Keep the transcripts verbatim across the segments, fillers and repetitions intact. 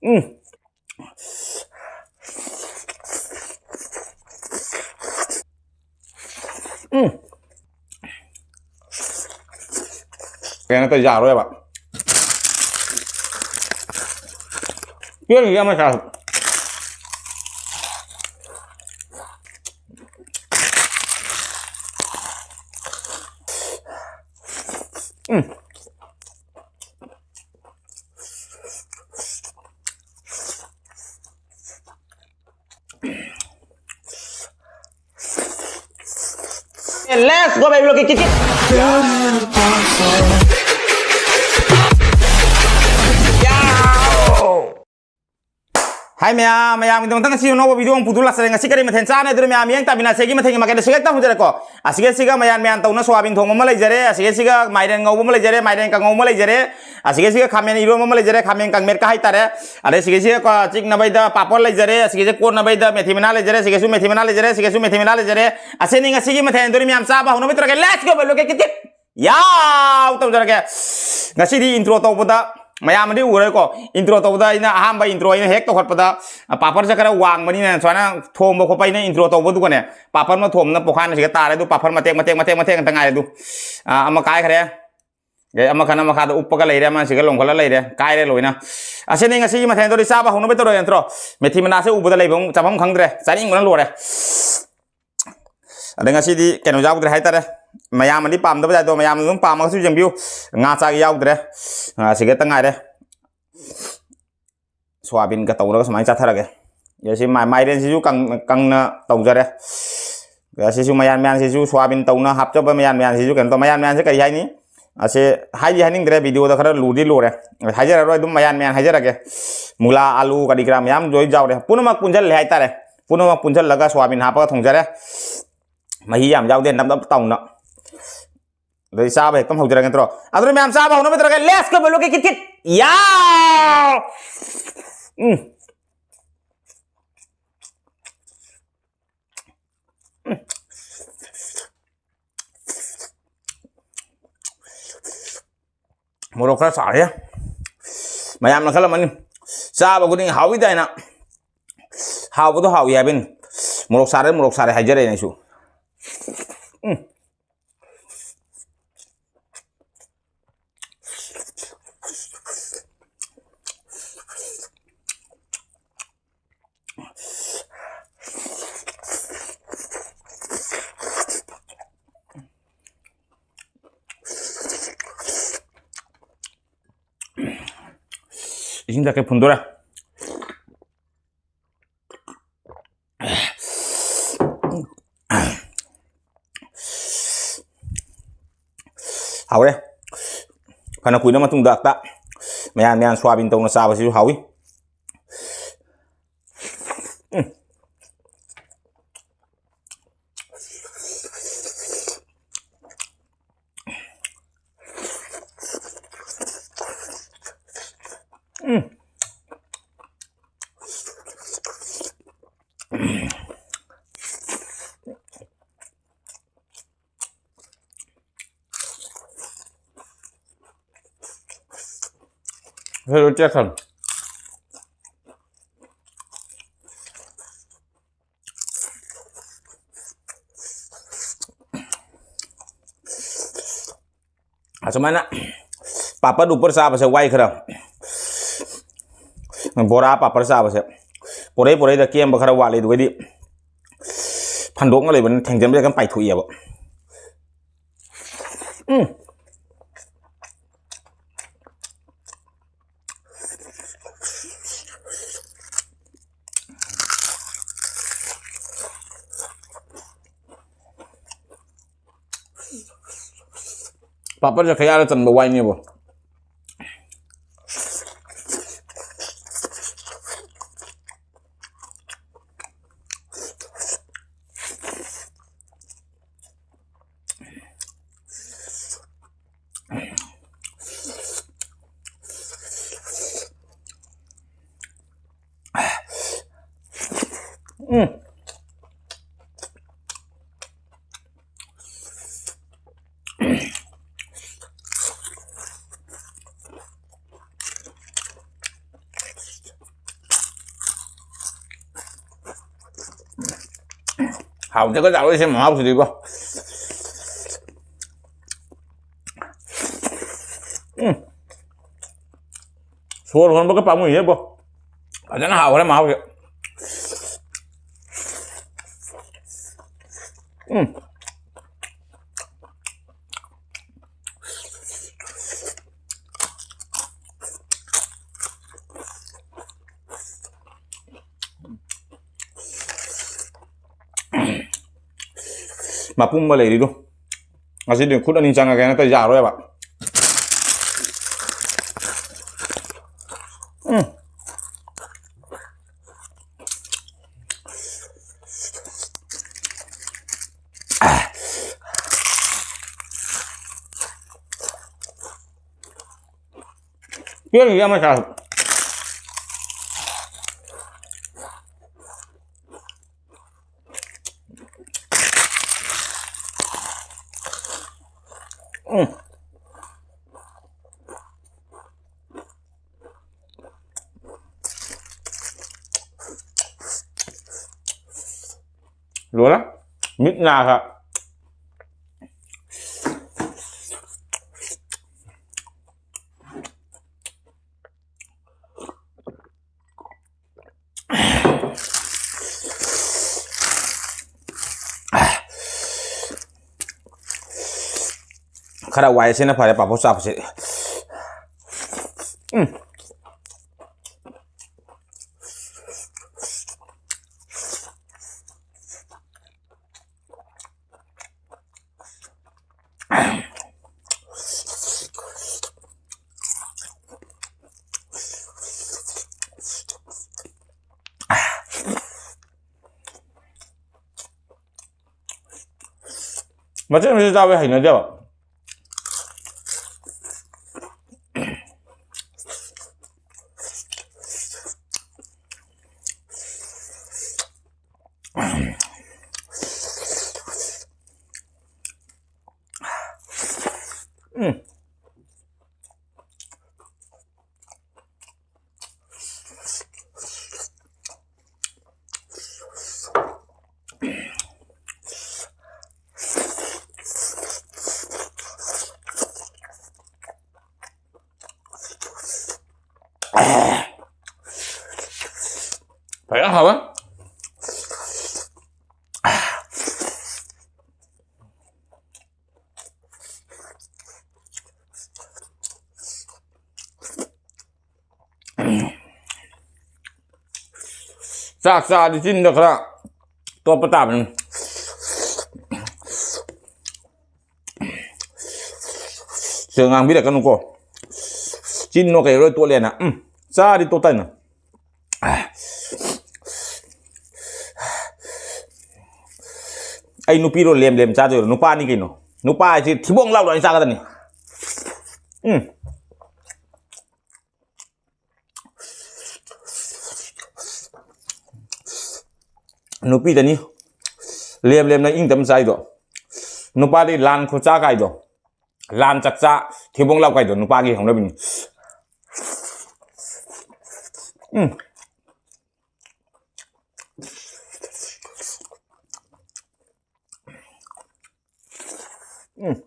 ꯎꯝ꯫ ꯎꯝ꯫ ꯀꯩꯅꯣ ꯇꯧ ꯌꯥꯔꯣꯏꯕ꯫ ꯄꯦꯟꯒꯤ ꯑꯃ ꯆꯥꯁꯤ꯫ ꯎꯝ꯫ Let's go, baby, look at it. Hi ꯃꯌꯥꯝ, ꯃꯌꯥꯝꯒꯤꯗꯃꯛꯇ ꯉꯁꯤ ꯑꯅꯧꯕ video ꯑꯃ ꯄꯨꯊꯣꯛ ꯂꯥꯛꯆꯔꯦ꯫ ꯉꯁꯤ ꯀꯔꯤ ꯃꯊꯦꯜ ꯆꯥꯅꯤ ꯍꯥꯏꯗꯨꯅ ꯃꯌꯥꯝ ꯌꯦꯡ ꯇꯥꯃꯤꯟꯅꯁꯦꯒꯤ ꯃꯊꯦꯜꯒꯤ ꯃꯀꯩꯗ ꯁꯤꯒꯦꯛꯇ ꯍꯧꯖꯔꯦꯀꯣ꯫ ꯑꯁꯤꯒ ꯁꯤꯒ ꯃꯌꯥꯟ ꯃꯌꯥꯟ ꯇꯧꯅ ꯁꯣꯌꯥꯕꯤꯟ ꯊꯣꯡꯕ ꯑꯃ ꯂꯩꯖꯔꯦ, ꯑꯁꯤꯒ ꯁꯤꯒ ꯃꯥꯏꯔꯦꯟ ꯉꯧꯕ ꯑꯃ ꯂꯩꯖꯔꯦ, ꯃꯥꯏꯔꯦꯟ ꯀꯥꯡꯉꯧ ꯑꯃ ꯂꯩꯖꯔꯦ, ꯑꯁꯤꯒ ꯁꯤꯒ ꯈꯥꯃꯦꯟ ꯏꯔꯣꯟꯕ ꯑꯃ ꯂꯩꯖꯔꯦ, ꯈꯥꯃꯦꯟ ꯀꯥꯡꯃꯦꯠꯀ ꯍꯥꯏꯇꯥꯔꯦ꯫ ꯑꯗꯩ ꯁꯤꯒ ꯁꯤꯒ ꯀꯣ-, ꯆꯤꯛꯅꯕꯩꯗ ꯄꯥꯄꯣꯔ ꯂꯩꯖꯔꯦ, ꯑꯁꯤꯒ ꯁꯤꯒ ꯀꯣꯠꯅꯕꯩꯗ ꯃꯦꯊꯤ ꯃꯅꯥ ꯂꯩꯖꯔꯦ, ꯁꯤꯒꯁꯨ ꯃꯦꯊꯤ ꯃꯅꯥ ꯂꯩꯖꯔꯦ, ꯁꯤꯒꯁꯨ ꯃꯦꯊꯤ ꯃꯅꯥ ꯂꯩꯖꯔꯦ꯫ ꯑꯁꯤꯅꯤ ꯉꯁꯤꯒꯤ ꯃꯊꯦꯜ ꯑꯗꯨꯅꯤ ꯃꯌꯥꯝ ꯆꯥꯕ ꯍꯧꯅꯕ ꯇꯧꯔꯒꯦ꯫ Let's go, look at it. ꯌꯥꯎ ꯇꯧꯖꯔꯒꯦ꯫ ꯉꯁꯤꯗꯤ intro ꯇꯧꯕꯗ ꯃꯌꯥꯝ ꯑꯗꯤ ꯎꯔꯦꯀꯣ꯫ Intro ꯇꯧꯕꯗ ꯑꯩꯅ ꯑꯍꯥꯟꯕ intro ꯑꯩꯅ ꯍꯦꯛ ꯇꯧꯈꯠꯄꯗ, ꯑ, ꯄꯥꯄꯔꯁꯦ ꯈꯔ ꯋꯥꯡꯕꯅꯤꯅ ꯁꯨꯃꯥꯏꯅ ꯊꯣꯝꯕ ꯈꯣꯠꯄ ꯑꯩꯅ intro ꯇꯧꯕꯗꯨꯒꯅꯦ, ꯄꯥꯄꯔ ꯑꯃ ꯊꯣꯝꯅ ꯄꯣꯈꯥꯏꯅ ꯁꯤꯒ ꯇꯥꯔꯦ꯫ ꯑꯗꯨ ꯄꯥꯄꯔ ꯃꯇꯦꯛ, ꯃꯇꯦꯛ, ꯃꯇꯦꯛ, ꯃꯇꯦꯛ ꯉꯥꯛꯇ ꯉꯥꯏꯔꯦ꯫ ꯑꯗꯨ, ꯑ, ꯑꯃ ꯀꯥꯏꯈ꯭ꯔꯦ꯫ ꯑꯗꯩ ꯑꯃꯈꯛꯅ ꯃꯈꯥꯗ ꯎꯞꯄꯒ ꯂꯩꯔꯦ, ꯑꯃ ꯁꯤꯒ ꯂꯣꯡꯈꯠꯂ ꯂꯩꯔꯦ, ꯀꯥꯏꯔꯦ ꯂꯣꯏꯅ꯫ ꯑꯁꯤꯅꯤ ꯉꯁꯤꯒꯤ ꯃꯊꯦꯜꯗꯣ ꯆꯥꯕ ꯍꯧꯅꯕ ꯇꯧꯔꯒꯦ ꯅꯠꯇ꯭ꯔꯣ? ꯃꯦꯊꯤ ꯃꯅꯥꯁꯦ ꯎꯕꯗ ꯂꯩꯐꯝ ꯆꯥꯐꯝ ꯈꯪꯗ꯭ꯔꯦ, ꯆꯥꯅꯤꯡꯕꯅ ꯂꯣꯏꯔꯦ꯫ ꯑꯗꯩ ꯉꯁꯤꯗꯤ ꯀꯩꯅꯣ ꯌꯥꯎꯗ꯭ꯔꯦ ꯍꯥꯏꯇꯥꯔꯦ꯫ ꯃꯌꯥꯝꯅꯗꯤ ꯄꯥꯝꯗꯕ ꯌꯥꯏ, ꯑꯗꯣ ꯃꯌꯥꯝꯅ ꯑꯗꯨꯝ ꯄꯥꯝꯃꯒꯁꯨ ꯌꯦꯡꯕꯤꯌꯨ꯫ ꯉꯥ ꯆꯥꯒꯦ ꯌꯥꯎꯗ꯭ꯔꯦ꯫ ꯑ, ꯁꯤꯒ ꯍꯦꯛꯇ ꯉꯥꯏꯔꯦ꯫ ꯁꯣꯌꯥꯕꯤꯟꯒ ꯇꯧꯔꯒ ꯁꯨꯃꯥꯏꯅ ꯆꯥꯊꯔꯒꯦ꯫ ꯑꯗꯩ ꯁꯤ ꯃꯥ-, ꯃꯥꯏꯔꯦꯟꯁꯤꯁꯨ ꯀꯪ-, ꯀꯪꯅ ꯇꯧꯖꯔꯦ꯫ ꯑꯗ ꯁꯤꯁꯨ ꯃꯌꯥꯟ ꯃꯌꯥꯟꯁꯤꯁꯨ ꯁꯣꯌꯥꯕꯤꯟ ꯇꯧꯅ ꯍꯥꯞꯆꯕ ꯃꯌꯥꯟ ꯃꯌꯥꯟꯁꯤꯁꯨ ꯀꯩꯅꯣ ꯇꯧ-, ꯃꯌꯥꯟ ꯃꯌꯥꯟꯁꯦ ꯀꯔꯤ ꯍꯥꯏꯅꯤ? ꯑꯁꯦ ꯍꯥꯏꯗꯤ ꯍꯥꯏꯅꯤꯡꯗ꯭ꯔꯦ, videoꯗ ꯈꯔ ꯂꯨꯗꯤ ꯂꯨꯔꯦ꯫ ꯍꯥꯏꯖꯔꯔꯣꯏ, ꯑꯗꯨꯝ ꯃꯌꯥꯟ ꯃꯌꯥꯟ ꯍꯥꯏꯖꯔꯒꯦ꯫ ꯃꯨꯂꯥ, ꯑꯥꯂꯨ, ꯀꯔꯤ ꯀꯔꯥ ꯃꯌꯥꯝ ꯂꯣꯏ ꯌꯥꯎꯔꯦ꯫ ꯄꯨꯝꯅꯃꯛ ꯄꯨꯟꯁꯤꯜꯂꯦ ꯍꯥꯏꯇꯥꯔꯦ꯫ ꯄꯨꯝꯅꯃꯛ ꯄꯨꯟꯁꯤꯜꯂꯒ ꯁꯣꯌꯥꯕꯤꯟ ꯍꯥꯞꯄꯒ ꯊꯣꯡꯖꯔꯦ꯫ ꯃꯍꯤ ꯌꯥꯝ ꯌꯥꯎꯗꯦ, ꯅꯞ ꯅꯞ ꯇꯧꯅ꯫ ꯑꯗꯩ ꯆꯥꯕ ꯍꯦꯛꯇ ꯍꯧꯖꯔꯒꯦ ꯅꯠꯇ꯭ꯔꯣ? ꯑꯗꯨꯅ ꯃꯌꯥꯝ ꯆꯥꯕ ꯍꯧꯅꯕ ꯇꯧꯔꯒꯦ꯫ Let's go, value kit kit. ꯌꯥꯎ! ꯎꯝ꯫ ꯎꯝ꯫ ꯃꯣꯔꯣꯛ ꯈꯔ ꯁꯥꯔꯦ꯫ ꯃꯌꯥꯝꯅ ꯈꯜꯂꯝꯃꯅꯤ, ꯆꯥꯕ ꯈꯨꯗꯤꯡ ꯍꯥꯎꯏ ꯀꯥꯏꯅ꯫ ꯍꯥꯎꯕꯗꯣ ꯍꯥꯎꯏ ꯍꯥꯏꯕꯅꯤ꯫ ꯃꯣꯔꯣꯛ ꯁꯥꯔꯦ, ꯃꯣꯔꯣꯛ ꯁꯥꯔꯦ ꯍꯥꯏꯖꯔꯛꯑꯦꯅꯦ ꯑꯩꯁꯨ꯫ ꯎꯝ꯫ ꯏꯁꯤꯡ ꯊꯛꯀꯦ, ꯐꯨꯟꯗꯣꯔꯦ꯫ ꯍꯥꯎꯔꯦ꯫ ꯐꯅ ꯀꯨꯏꯔ ꯃꯇꯨꯡꯗ ꯑꯝꯇ ꯃꯌꯥꯟ ꯃꯌꯥꯟ ꯁꯣꯌꯥꯕꯤꯟ ꯇꯧꯅ ꯆꯥꯕꯁꯤꯁꯨ ꯍꯥꯎꯏ꯫ ꯎꯝ꯫ ꯎꯝ꯫ ꯍꯦꯔꯣ ꯆꯦꯛꯁꯟ꯫ ꯑꯁꯨꯃꯥꯏꯅ ꯄꯥꯄꯔ ꯎꯄꯔ ꯆꯥꯕꯁꯦ ꯋꯥꯏ ꯈꯔ꯫ ꯕꯣꯔꯥ ꯄꯥꯄꯔ ꯆꯥꯕꯁꯦ ꯄꯣꯔꯩ ꯄꯣꯔꯩꯗ ꯀꯦꯝꯕ ꯈꯔ ꯋꯥꯠꯂꯤ, ꯑꯗꯨꯒꯩꯗꯤ ꯐꯟꯗꯣꯛꯅ ꯂꯩꯕꯅꯤꯅ ꯊꯦꯡꯖꯟꯕꯁꯦ ꯈꯤꯇꯪ ꯄꯥꯏꯊꯣꯛꯏꯑꯕ꯫ ꯎꯝ꯫ ꯄꯥꯄꯔꯁꯦ ꯈꯌꯥꯗ ꯆꯟꯕ ꯋꯥꯏꯅꯦꯕꯣ꯫ ꯎꯝ꯫ ꯍꯥꯎꯇꯦꯀꯣ ꯆꯥꯔꯣꯏꯁꯦ ꯃꯍꯥꯎꯁꯤꯗꯤꯀꯣ꯫ ꯎꯝ꯫ ꯁꯣꯔ ꯍꯣꯟꯕꯒ ꯄꯥꯝꯃꯨꯏꯍꯦꯕꯣ꯫ ꯐꯖꯅ ꯍꯥꯎꯈ꯭ꯔꯦ ꯃꯍꯥꯎꯁꯦ꯫ ꯎꯝ꯫ ꯃꯄꯨꯝ ꯑꯃ ꯂꯩꯔꯤꯗꯨ꯫ ꯉꯁꯤꯗꯤ ꯈꯨꯠ ꯑꯅꯤ ꯆꯪꯉꯒꯦ, ꯅꯠꯇ꯭ꯔꯗꯤ ꯌꯥꯔꯣꯏꯕ꯫ ꯎꯝ꯫ ꯄꯦꯟꯈꯤꯗꯦ ꯑꯃ ꯆꯥꯔꯁꯨ꯫ ꯎꯝ꯫ ꯂꯣꯏꯔꯦ꯫ ꯃꯤꯠ ꯅꯥꯒ꯫ ꯈꯔ ꯋꯥꯏ, ꯁꯤꯅ ꯐꯔꯦ ꯄꯥꯐꯣꯔ ꯆꯥꯕꯁꯦ꯫ ꯎꯝ꯫ ꯃꯆꯦꯠ ꯃꯆꯦꯠ ꯆꯥꯕ ꯍꯩꯅꯗꯦꯕ꯫ ꯎꯝ꯫ ꯐꯖꯅ ꯍꯥꯎꯋꯦ꯫ ꯆꯥꯛ ꯆꯥꯗꯤ ꯆꯤꯟꯗ ꯈꯔ ꯇꯣꯠꯄ ꯇꯥꯕꯅꯤ꯫ ꯁꯤꯗ ꯉꯥꯡꯕꯤꯔꯛꯀꯅꯨꯀꯣ꯫ ꯆꯤꯟꯅꯣ ꯀꯩꯔꯣ ꯂꯣꯏ ꯇꯣꯠꯂꯦꯅ꯫ ꯎꯝ꯫ ꯆꯥꯗꯤ ꯇꯣꯠꯇꯥꯏꯅ꯫ ꯑꯩ ꯅꯨꯄꯤꯔꯣ ꯂꯦꯝ ꯂꯦꯝ ꯆꯥꯗꯣꯏꯔꯣ? ꯅꯨꯄꯥꯅꯤ ꯀꯩꯅꯣ꯫ ꯅꯨꯄꯥ ꯍꯥꯏꯁꯤ ꯊꯤꯕꯣꯡ ꯂꯥꯎ ꯂꯥꯎꯅ ꯆꯥꯒꯗꯕꯅꯤ꯫ ꯎꯝ꯫ ꯅꯨꯄꯤꯗꯅꯤ ꯂꯦꯝ ꯂꯦꯝꯅ ꯏꯪ ꯇꯞꯅ ꯆꯥꯏꯗꯣ꯫ ꯅꯨꯄꯥꯗꯤ ꯂꯥꯟ ꯈꯨꯆꯥ ꯀꯥꯏꯗꯣ, ꯂꯥꯟ ꯆꯥꯛꯆꯥ, ꯊꯤꯕꯣꯡ ꯂꯥꯎ ꯀꯥꯏꯗꯣ ꯅꯨꯄꯥꯒꯤ ꯍꯧꯅꯕꯤꯅꯤ꯫ ꯎꯝ꯫ ꯎꯝ꯫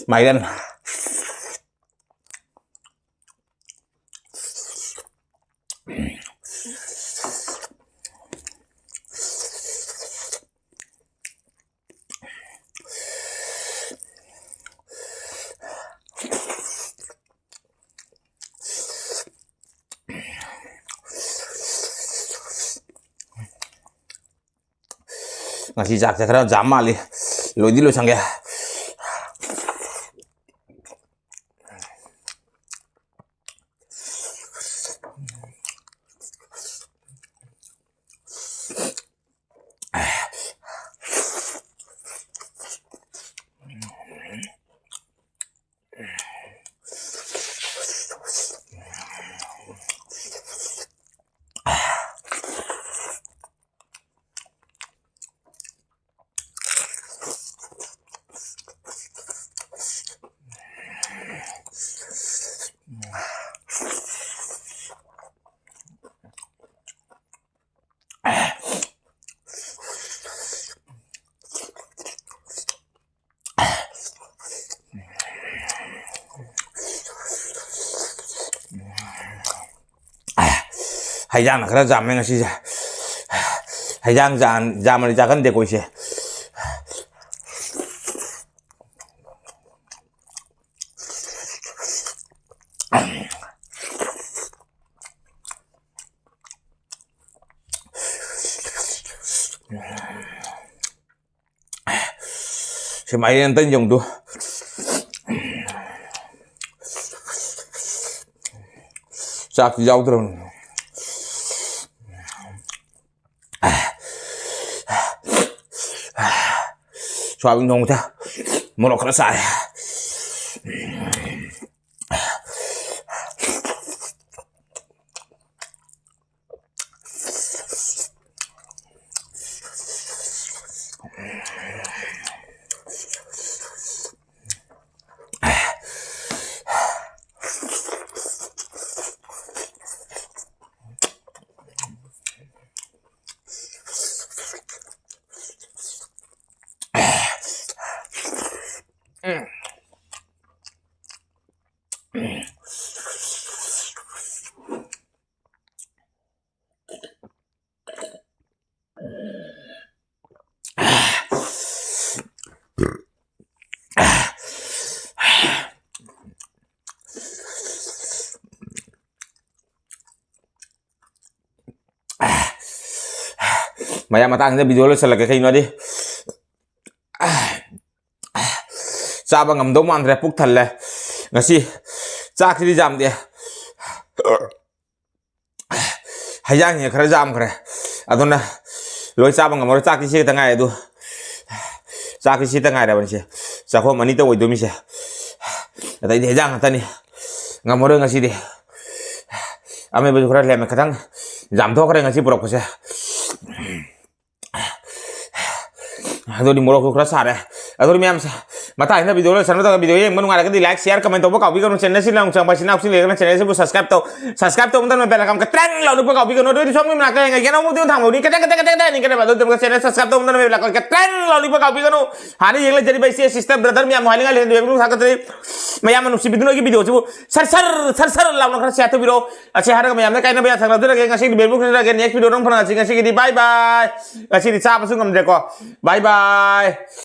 ꯃꯥꯏꯔꯦꯟ꯫ ꯉꯁꯤ ꯆꯥꯛꯁꯦ ꯈꯔ ꯖꯥꯝ ꯃꯥꯜꯂꯤ꯫ ꯂꯣꯏꯗꯤ ꯂꯣꯏꯁꯟꯒꯦ꯫ ꯍꯩꯖꯥꯡꯅ ꯈꯔ ꯌꯥꯝꯃꯦ ꯉꯁꯤꯁꯦ꯫ ꯍꯩꯖꯥꯡ ꯌꯥꯝ-, ꯌꯥꯝꯃꯗꯤ ꯆꯥꯒꯟꯗꯦꯀꯣ ꯑꯩꯁꯦ꯫ ꯁꯤ ꯃꯥꯏꯔꯦꯟ ꯑꯝꯇ ꯌꯦꯡꯗꯨ꯫ ꯆꯥꯛꯇꯤ ꯌꯥꯎꯗ꯭ꯔꯕꯅꯤ꯫ ꯁꯣꯌꯥꯕꯤꯟ ꯊꯣꯡꯕꯁꯦ ꯃꯣꯔꯣꯛ ꯈꯔ ꯆꯥꯔꯦ꯫ ꯃꯌꯥꯝ, ꯃꯇꯥꯡꯁꯤꯗ video ꯂꯣꯏꯁꯤꯜꯂꯒꯦ꯫ ꯀꯩꯅꯣꯗꯤ ꯆꯥꯕ ꯉꯝꯗꯧ ꯃꯥꯟꯗ꯭ꯔꯦ, ꯄꯨꯛ ꯊꯜꯂꯦ꯫ ꯉꯁꯤ ꯆꯥꯛꯁꯤꯗꯤ ꯌꯥꯝꯗꯦ, ꯍꯩꯖꯥꯡꯁꯤꯅ ꯈꯔ ꯌꯥꯝꯈ꯭ꯔꯦ, ꯑꯗꯨꯅ ꯂꯣꯏ ꯆꯥꯕ ꯉꯝꯃꯔꯣꯏ꯫ ꯆꯥꯛꯇꯤ ꯁꯤ ꯈꯛꯇ ꯉꯥꯏꯔꯦ꯫ ꯑꯗꯨ ꯆꯥꯛꯇꯤ ꯁꯤ ꯈꯛꯇ ꯉꯥꯏꯔꯕꯅꯤꯁꯦ, ꯆꯥꯛꯈꯣꯝ ꯑꯅꯤꯇ ꯑꯣꯏꯗꯣꯏꯃꯤꯁꯦ꯫ ꯑꯗꯩꯗꯤ ꯍꯩꯖꯥꯡ ꯉꯥꯛꯇꯅꯤ, ꯉꯝꯃꯔꯣꯏ ꯉꯁꯤꯗꯤ꯫ ꯑꯃꯦꯠꯄꯁꯨ ꯈꯔ ꯂꯦꯝꯃꯦ, ꯈꯤꯇꯪ ꯌꯥꯝꯊꯣꯛꯈ꯭ꯔꯦ ꯉꯁꯤ ꯄꯨꯔꯛꯄꯁꯦ꯫ ꯑꯗꯨꯗꯤ ꯃꯣꯔꯣꯛꯁꯨ ꯈꯔ ꯁꯥꯔꯦ꯫ ꯑꯗꯨꯗꯤ ꯃꯌꯥꯝ ꯁꯥ-, ꯃꯊꯪ ꯍꯟꯗꯛ video ꯂꯣꯏꯁꯟꯕ ꯃꯇꯝꯗ video ꯌꯦꯡꯕ ꯅꯨꯡꯉꯥꯏꯔꯒꯗꯤ like, share, comment ꯇꯧꯕ ꯀꯥꯎꯕꯤꯒꯅꯨ꯫ Channel ꯑꯁꯤ ꯅꯧꯅ ꯆꯪꯕ ꯏꯆꯤꯟ ꯏꯅꯥꯎꯁꯤꯡ ꯂꯩꯔꯒꯅ channel ꯑꯁꯤꯕꯨ subscribe ꯇꯧ꯫ Subscribe ꯇꯧꯕ ꯃꯇꯝꯗ bell icon ꯀꯇ꯭ꯔꯪ ꯂꯥꯎꯅ ꯅꯤꯛꯄ ꯀꯥꯎꯕꯤꯒꯅꯨ꯫ ꯑꯗꯨ ꯑꯣꯏꯔꯗꯤ ꯁꯣꯝꯒꯤ ꯃꯅꯥꯛꯇ ꯌꯦꯡꯉꯒꯦ ꯑꯅꯧꯕ video ꯊꯥꯡꯕꯧꯅꯤ꯫ ꯀꯇ꯭ꯔꯪ ꯀꯇ꯭ꯔꯪ ꯀꯇ꯭ꯔꯪ ꯀꯇ꯭ꯔꯪ ꯅꯤꯛꯀꯅꯦꯕ꯫ ꯑꯗꯨ ꯃꯇꯝꯗ channel subscribe ꯇꯧꯕ ꯃꯇꯝꯗ bell icon ꯀꯇ꯭ꯔꯪ ꯂꯥꯎꯅ ꯅꯤꯛꯄ ꯀꯥꯎꯕꯤꯒꯅꯨ꯫ ꯍꯥꯟꯅ ꯌꯦꯡ ꯂꯩꯖꯔꯤꯕ ꯏꯆꯦ, sister, brother ꯃꯌꯥꯝ ꯍꯥꯏꯅꯤꯡꯉꯥꯏ ꯂꯩꯔꯦ꯫ ꯕꯦꯕꯤ ꯊꯥꯒꯠꯆꯔꯤ꯫ ꯃꯌꯥꯝꯅ ꯅꯨꯡꯁꯤꯕꯤꯗꯨꯅ ꯑꯩꯒꯤ video ꯁꯤꯕꯨ ꯁꯔ ꯁꯔ ꯁꯔ ꯁꯔ ꯂꯥꯎꯅ ꯈꯔ share ꯇꯧꯕꯤꯔꯛꯑꯣ꯫ ꯑꯁꯤ ꯍꯥꯏꯔꯒ ꯃꯌꯥꯝꯅ ꯀꯥꯏꯅꯕ ꯌꯥꯊꯪ ꯂꯧꯖꯔꯒꯦ꯫ ꯉꯁꯤꯒꯤꯗꯤ ꯕꯦꯕꯤ ꯊꯥꯒꯠꯆꯔꯒꯦ꯫ Next video ꯗ ꯑꯃꯨꯛ ꯐꯪꯉꯁꯤ꯫ ꯉꯁꯤꯒꯤꯗꯤ bye bye꯫ ꯉꯁꯤꯗꯤ ꯆꯥꯕꯁꯨ ꯉꯝꯗ꯭ꯔꯦꯀꯣ꯫ Bye bye꯫